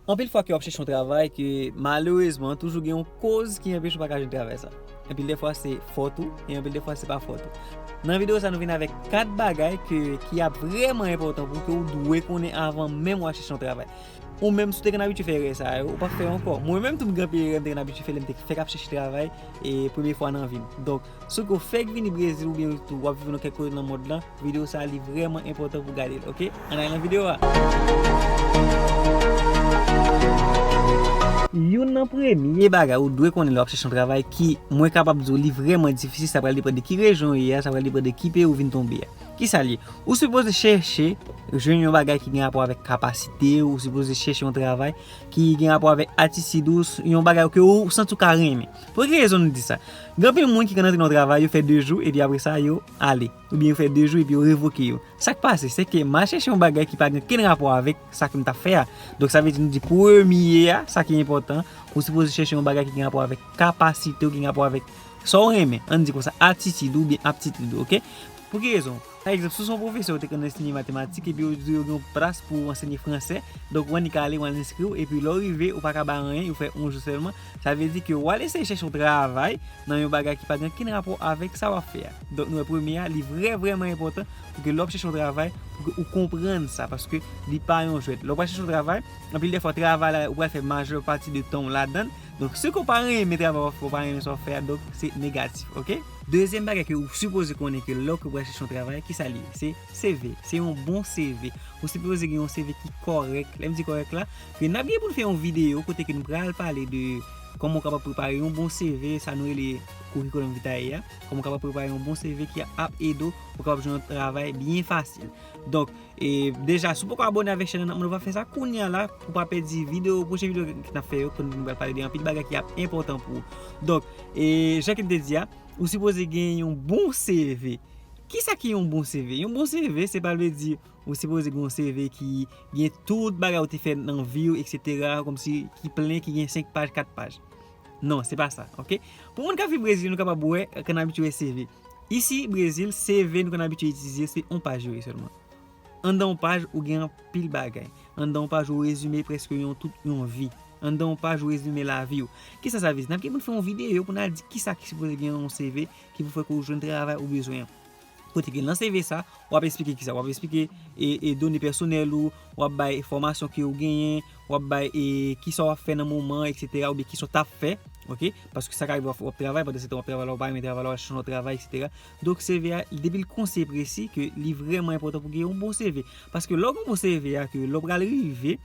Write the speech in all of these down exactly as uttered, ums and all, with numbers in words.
Anpil fwa ke w ap chèche yon travay ke malerezman toujou gen yon koz ki anpeche w pa ka jwenn travay sa. Anpil de fwa se fòt ou, e anpil de fwa se pa fòt ou. Nan videyo sa nou vin avèk kat bagay ke, ki ap vrèman enpòtan pou ke w dwe konnen avan menm w al chèche yon travay. Ou menm si w te konn abitye fè erè sa yo, ou p ap fè yo ankò. Mwen menm tou m gen anpil erè m te konn abitye fè lè m te fèk ap chèche travay e premye fwa nan vi m. Donk, si w fèk vini Brezil oubyen tou w ap viv nan kèk kote nan mond lan, videyo sa a li vrèman enpòtan pou w gade l, oke? Ann ale nan videyo a. Youn nan premye bagay ou dwe konnen lè w ap chèche yon travay ki mwen kapab di w li vrèman difisil, sa pral depann de ki rejyon w ye a, sa pral depann de ki peyi w vin tonbe a. Kisa l ye? Ou sipoze chèche jwenn yon bagay ki gen rapò avèk kapasite w, ou sipoze chèche yon travay ki gen rapò avèk atitid ou, yon bagay ke ou santi w ka renmen. Pou ki rezon nou di sa? Gen anpil moun ki konn antre nan yon travay, yo fè de jou, epi apre sa, yo ale. Oubyen yo fè de jou, epi yo revoke yo. Sa k pase, se ke m al chèche yon bagay ki pa gen okenn rapò avèk sa ke m t ap fè a. Donk, sa vle di nou di premye a, sa ki enpòtan, ou sipoze chèche yon bagay ki gen rapò avèk kapasite w, ki gen rapò avèk sa w renmen. Ann di konsa, atitid ou oubyen aptitid ou, oke? Pou ki rezon? Pa egzanp, si w se yon pwofesè, ou te konn ansenye matematik, epi yo di yo gen yon plas pou w ansenye fransè, donk ou annik ale, ou al enskri w, epi lè w rive, ou pa ka bay anyen, ou fè yon jou sèlman, sa vle di ke w al eseye chèche yon travay nan yon bagay ki pa gen okenn rapò avèk sa w ap fè a. Donk, nou wè premye a, li vrè, vrèman enpòtan pou ke lè w ap chèche yon travay, pou ke ou konprann sa, paske li pa yon jwèt. Lè w pral chèche yon travay, anpil de fwa, travay la, ou pral fè majè pati de tan w ladan l. Donk, si ke w pa renmen travay w ap fè, ou pa renmen sa w ap fè a, donk, se negatif, oke? Dezyèm bagay ke ou sipoze konnen ke lè ke w pral chèche yon travay, kisa l ye? Se C V. Se yon bon C V. Ou sipoze gen yon C V ki kòrèk. Lè m di kòrèk la, ke n ap gen pou n fè yon videyo kote ke nou pral pale de kòman w kapab prepare yon bon C V, sa nou rele curriculum vitae a, kòman w kapab prepare yon bon C V ki ap ede w pou w kapab jwenn yon travay byen fasil. Donk, e deja, si w poko abòne avèk chèn nan, mwen w ap fè sa kounye a la pou w pa pèdi videyo, pwochen videyo ke n ap fè yo, kote nou pral pale de anpil bagay ki ap enpòtan pou ou. Donk, e jan ke m te di a, ou sipoze gen yon bon C V. Kisa ki yon bon C V? Yon bon C V, se pa vle di ou sipoze gen yon C V ki gen tout bagay ou te fè nan vi w, etsetera, kòmsi ki plen, ki gen senk paj, kat paj. Non, se pa sa, oke? Pou moun k ap viv Brezil, nou kapab wè, konn abitye wè C V. Isi, Brezil, C V nou konn abitye itilize, se yon paj yo ye sèlman. Anndan yon paj, ou gen anpil bagay. Anndan yon paj, ou rezime prèske yon tout yon vi. Anndan yon paj, ou rezime lavi w. Kisa sa vle di? N ap gen pou n fè yon videyo pou n al di kisa ki sipoze gen yon C V ki pou fè ke w jwenn travay ou bezwen an. Kote ke nan C V sa, w ap eksplike kisa, w ap eksplike e, e done pèsonèl ou, w ap bay fòmasyon ke w genyen, w ap bay e kisa w ap fè nan moman, etsetera, oubyen kisa w t ap fè, oke? Paske sa ka rive w ap, w ap travay, pandan se tan w ap travay la, ou pa renmen travay la, w al chèche yon lòt travay, etsetera. Donk, C V a, depi l konsi e presi, ke li vrèman enpòtan pou gen yon bon C V. Paske lè w gen yon bon C V a, ke lè w pral rive,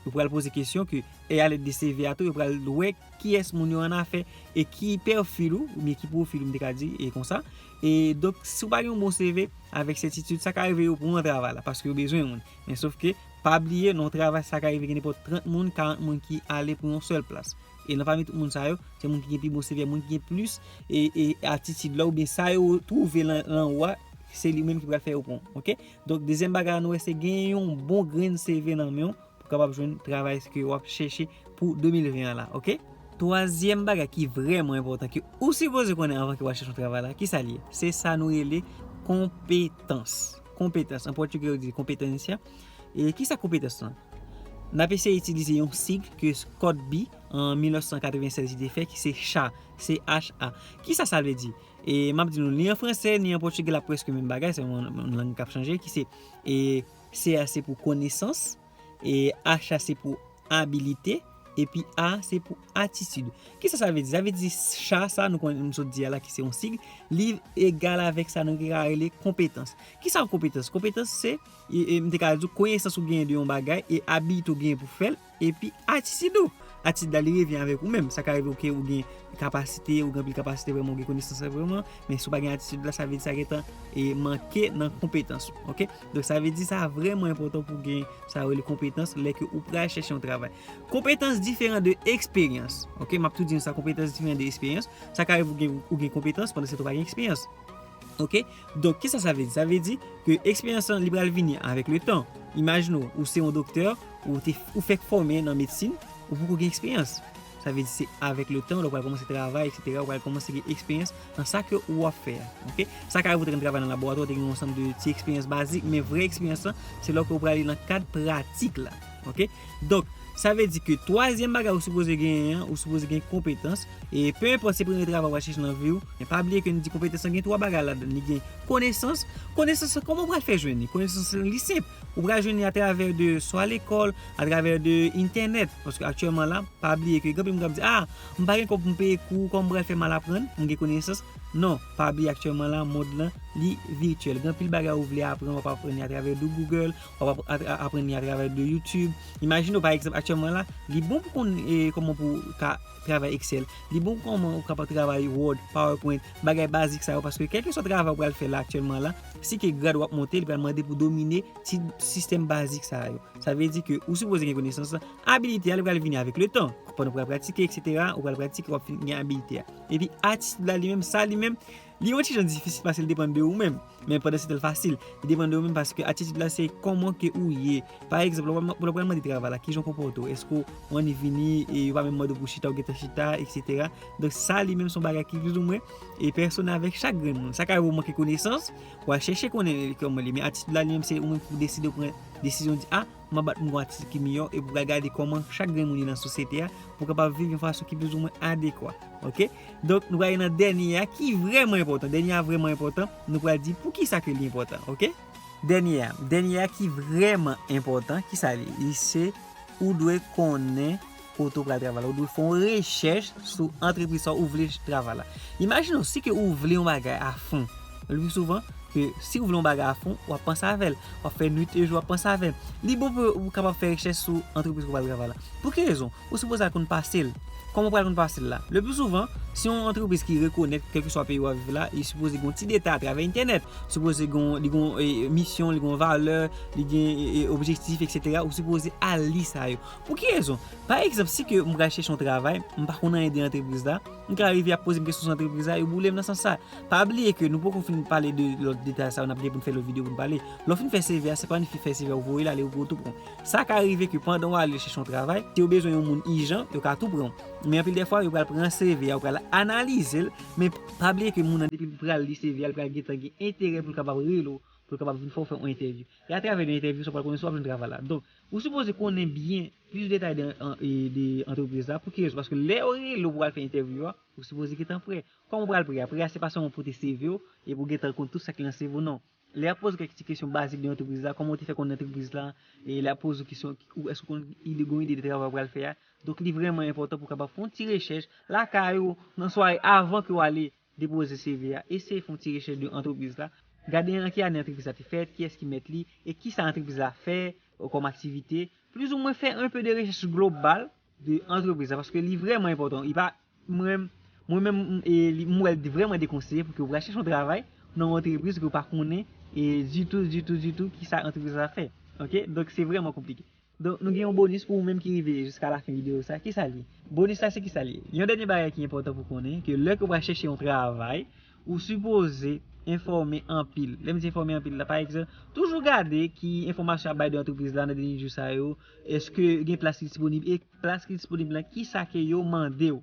ou pral poze kesyon ke, e alèd de C V a tou, yo pral wè kiyès moun yo annafè, e ki pèfil ou, oubyen ki pwofil ou, m te ka di, e konsa. E donk, si w pa gen yon bon C V, avèk sètitid, sa ka rive yo pran travay la, paske yo bezwen moun. Men sòf ke, pa bliye, nan yon travay, sa ka rive gen nenpòt trant moun, karant moun ki ale pou yon sèl plas. E nan pami tout moun sa yo, se moun ki gen pi bon C V, moun ki gen plis e, e atitid la, oubyen sa yo twouve nan, nan ou a, se li menm ki pral fè yo pran w, oke? Donk, dezyèm bagay la nou wè, se gen yon bon grenn C V nan men w, pou w kapab jwenn travay ke w ap chèche pou de mil ven an la, oke? Twazyèm bagay ki vrèman enpòtan ke ou sipoze konnen anvan ke w al chèche yon travay la, kisa l ye? Se sa nou rele konpetans. Konpetans. An pòtigè, yo di competéncia. E kisa konpetans lan? N ap eseye itilize yon sig ke Scott Bee, an mil nèf san katreven sèz, li te fè, ki se cha, C H A. Kisa sa vle di? E m ap di nou, ni an fransè, ni an pòtigè, l ap prèske menm bagay, se yon, yon lang k ap chanje, ki se, e, C A se pou konesans, e H A se pou abilite, epi A se pou atitid. Kisa sa vle di? Sa vle di cha sa, nou konnen, nou sot di a la, ki se yon sig, li egal avèk sa nou ka rele konpetans. Kisa yon konpetans? Konpetans se, e, e, m te ka di w, konesans ou genyen de yon bagay, e abilite ou genyen pou fè l, epi atitid ou. Atitid la, li revyen avèk ou menm. Sa ka rive ke ou gen kapasite, ou gen anpil kapasite vrèman, ou gen konesans vrèman, men si w pa gen atitid la, sa vle di sa gentan, e, manke nan konpetans ou, oke? Donk, sa vle di sa vrèman enpòtan pou gen sa yo rele konpetans lè ke ou pral chèche yon travay. Konpetans diferan de eksperyans, oke? M ap tou di nou sa, konpetans diferan de eksperyans. Sa ka rive ou gen, ou gen konpetans pandan se tan ou pa gen eksperyans. Oke? Donk, kisa sa vle di? Sa vle di ke eksperyans lan, li pral vini avèk le tan. Imajine w, ou se yon doktè, ou te, ou fèk fòme nan medsin, ou poko gen eksperyans. Sa vle di se avèk le tan, lè w pral kòmanse travay, etsetera, ou pral kòmanse gen eksperyans nan sa ke ou ap fè a. Oke? Sa ka rive ou te konn travay nan laboratwa, ou te gen yon sanm de ti eksperyans bazik, men vrè eksperyans lan, se lè ke ou prale nan kad pratik la. Oke? Donk, Sa vle di ke twazyèm bagay ou sipoze genyen an, ou sipoze gen konpetans. E pe enpòt se premye travay w ap chèche nan vi w, men pa bliye ke n di konpetans lan gen twa bagay ladan l. Li gen konesans. Konesans lan, kòman w pral fè jwenn li? Konesans lan, li senp. Ou pral jwenn li atravè de swa lekòl, atravè de entènèt. Paske aktyèlman la, pa bliye ke gen anpil moun k ap di, "Ah, m pa gen kòb pou m peye kou, kòman m pral fè m al aprann pou m gen konesans?" Non, pa bliye aktyèlman la, mond lan, li vityèl. Gen anpil bagay ou vle aprann, w ap aprann li atravè de Google, w ap ap-, atra-, aprann li atravè de YouTube. Imajine w, pa egzanp, aktyèlman la, li bon pou konn, e, kòman pou ka travay Excel. Li bon kòman ou kapab travay Word, PowerPoint, bagay bazik sa yo, paske kèlkeswa travay ou pral fè la aktyèlman la, si ke grad w ap monte, li pral mande pou domine ti sistèm bazik sa yo. Sa vle di ke ou sipoze gen konesans lan, abilite a, li pral vini avèk le tan. Pandan ou pral pratike, et cetera, ou pral pratike, w ap fin gen abilite a. Epi atitid la li menm, sa li menm, li yon ti jan difisil paske li depann de ou menm. Men pandan se tan l fasil, li depann de ou menm paske atitid la se kòman ke ou ye. Pa egzanp, lè w pral mande travay la, kijan w konpòte w? Èske w annik vini e yo pa menm mande w pou chita, ou gentan chita, et cetera. Donk sa li menm se yon bagay ki plizoumwen e pèsonèl avèk chak grenn moun. Sa ka rive w manke konesans, w al chèche konnen kòman li, men atitid la li menm se ou menm pou deside w pran desizyon di, "Ah, m ap bat pou m gon atitid ki miyò," epi w pral gade kòman chak grenn moun ye nan sosyete a pou w kapab viv yon fason ki plizoumwen adekwa. Oke? Donk, nou pral nan dènye a ki vrèman enpòtan. Dènye a vrèman enpòtan. Nou pral di poukisa ke li enpòtan. Oke? Dènye a. Dènye a ki vrèman enpòtan, ki sa li? Li se ou dwe konnen kote w pral travay la. Ou dwe fè yon rechèch sou antrepriz sa ou vle travay la. Imajine w, si ke ou vle yon bagay a fon. Le pli souvan, ke si ou vle yon bagay a fon, w ap panse avè l. W ap fè nuit e jou w ap panse avè l. Li bon pou ou kapab fè rechèch sou antrepriz ke w pral travay la. Pou ki rezon? Ou sipoze al konn pase l. Kòman w pral konn pase l la? Le pli souvan, si yon antrepriz ki rekonèt, kèlkeswa peyi w ap viv la, li sipoze gen yon ti detay atravè entènèt. Sipoze gen, li gen, e, misyon, li gen valè, li gen, e, e, objektif, et cetera. Ou sipoze al li sa yo. Pou ki rezon? Pa egzanp, si ke m pral chèche yon travay, m pa konn anyen de antrepriz la, m ka rive ap poze m kesyon sou antrepriz la, yo boule m nan sans sa. Pa bliye ke nou poko fin pale de lòt detay sa yo, n ap gen pou n fè lòt videyo pou n pale. Lè w fin fè C V a, se pa annik fè C V a ou voye l ale, ou tou pran. Sa ka rive ke pandan w ale chèche yon travay, si yo bezwen yon moun ijan, yo ka tou pran w. Men anpil de fwa, yo pral pran C V a, yo pral analize l, men pa bliye ke moun nan depi l pral li C V a, l pral gentan gen enterè pou l kapab rele w, pou l kapab vin fè w fè yon entèvyou. E atravè de entèvyou sa, w pral konnen si w ap jwenn travay la. Donk, ou sipoze konnen byen plis detay de, an, e, de antrepriz la. Pou ki rezon? Paske lè yo rele w pou w al fè entèvyou a, ou sipoze gentan prè. Kòman w pral prè a? Prè a se pa sèlman pote C V w epi w gentan konn tout sa ki nan C V w, non. Lè y ap poze w kèk ti kesyon bazik de antrepriz la, kòman w te fè konn antrepriz la, e lè y ap poze w kesyon, ou èske w konn ide, gon ide de travay w pral fè a. Donk, li vrèman enpòtan pou w kapab fè yon ti rechèch lakay ou, nan sware, avan ke w ale depoze C V a. Eseye fè yon ti rechèch de antrepriz la. Gade an ki ane antrepriz la te fèt, kiyès ki mèt li, e kisa antrepriz la fè, e, kòm aktivite. Plizoumwen fè un peu de rechèch global de antrepriz la, paske li vrèman enpòtan. Li pa, mwen, mwen menm, e, li, m wè l vrèman dekonseye pou ke w pral chèche yon travay nan yon antrepriz ke w pa konnen, e, ditou, ditou, ditou, kisa antrepriz la fè. Oke? Donk, se vrèman konplike. Donk, nou gen yon bonis pou ou menm ki rive jiska lafen videyo sa. Kisa li ye? Bonis la, se kisa li ye? Yon dènye bagay ki enpòtan pou konnen, ke lè ke w pral chèche yon travay, ou sipoze enfòme anpil. Lè m di enfòme anpil la, pa egzanp, toujou gade ki enfòmasyon y ap bay de antrepriz la nan dènye jou sa yo. Èske gen plas ki disponib? E plas ki disponib lan, kisa ke yo mande w?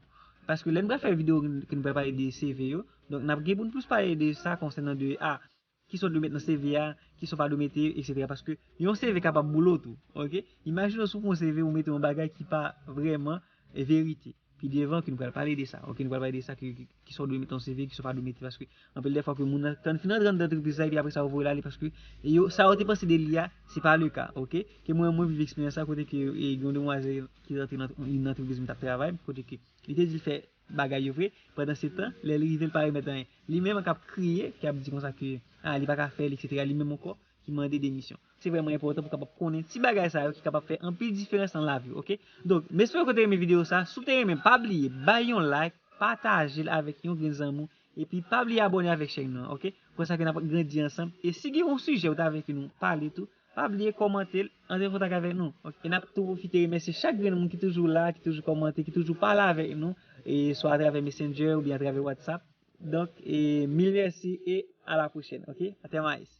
Paske lè n pral fè videyo ke n pral pale de C V yo, donk n ap gen pou n plis pale de sa konsènan de, a, kisa w dwe met nan C V a, kisa w pa dwe mete, et cetera. Paske yon C V kapab boule w tou, oke? Imajine w si w pran yon C V ou mete yon bagay ki pa vrèman, e, verite. Pi devan ke nou pral pale de sa, oke? Nou pral pale de sa, ki, ki, kisa w dwe mete nan C V, kisa w pa dwe mete, paske anpil de fwa ke moun nan, kan fin rantre anndan antrepriz la, epi apre sa yo voye l ale, paske yo, sa yo te panse de li a, se pa le ka, oke? Ke mwen, mwen viv eksperyans sa, kote ke, e, gen yon demwazèl ki rantre nan yon antrepriz m t ap travay, kote ke li te di l fè bagay yo vre. Pandan se tan, lè l rive, l pa remèt anyen. Li menm k ap kriye, k ap di konsa ke, a, li pa ka fè l, et cetera. Li menm ankò, ki mande demisyon. Se vrèman enpòtan pou w kapab konnen ti bagay sa yo ki kapab fè anpil diferans nan lavi w, oke? Donk, m espere ke w te renmen videyo sa. Si w te renmen, pa bliye, bay yon like, pataje l avèk yon grenn zanmi w, epi pa bliye abòne avèk chèn nan, oke? Konsa ke n ap grandi ansanm. E si gen yon sijè ou ta vle ke nou pale tou, pa bliye kòmante l, antre an kontak avèk nou. Oke, n ap tou pwofite remèsye chak grenn moun ki toujou la, ki toujou kòmante, ki toujou pale avèk nou, e swa atravè Messenger oubyen atravè WhatsApp. Donk, e mil mèsi e a la pwochèn, oke? Atè Mayis.